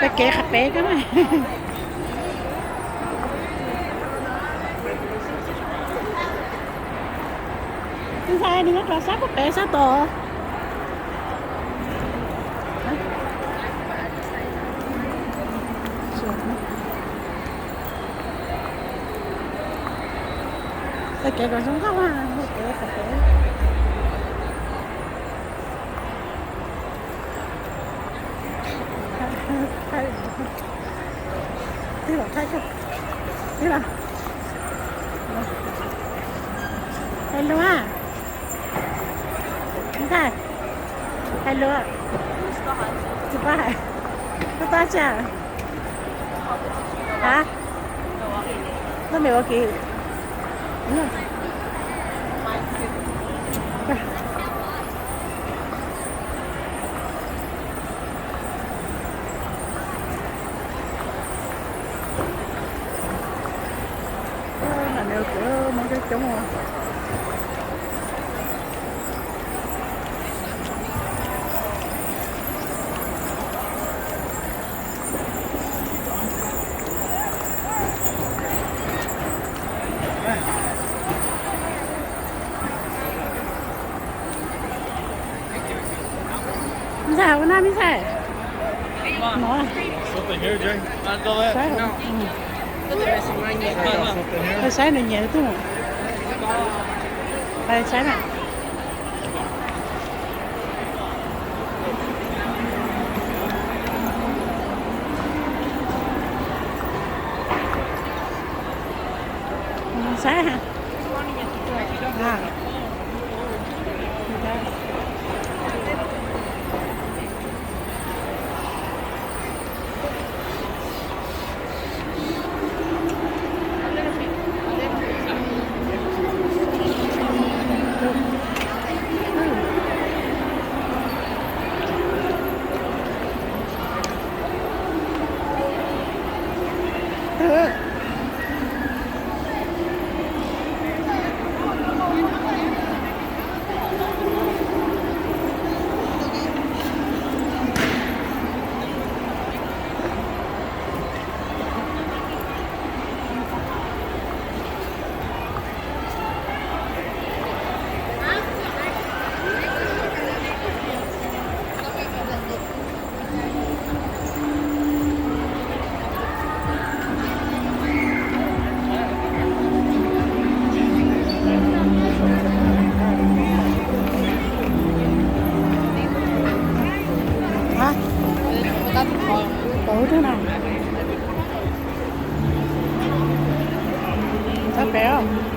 Kev qhov pem ko na. Ntxhais, nws nyob rau sab puag pem sab tod. Txoj kev kom zoo nkauj, kev qhov pem. Twb los thaij, twb los. Hais lus a. Ntxhais, hais lus. Tsis paub hais. Koj paub tsis? Hả? Lớp mười ua kỳ. Nws kuj muaj coob coob. Ntxhais, ua naj me ntxhais. Saib, saib nws nyiam twg. Saib na. Saib ha. Pauv rau na. Sab pem os.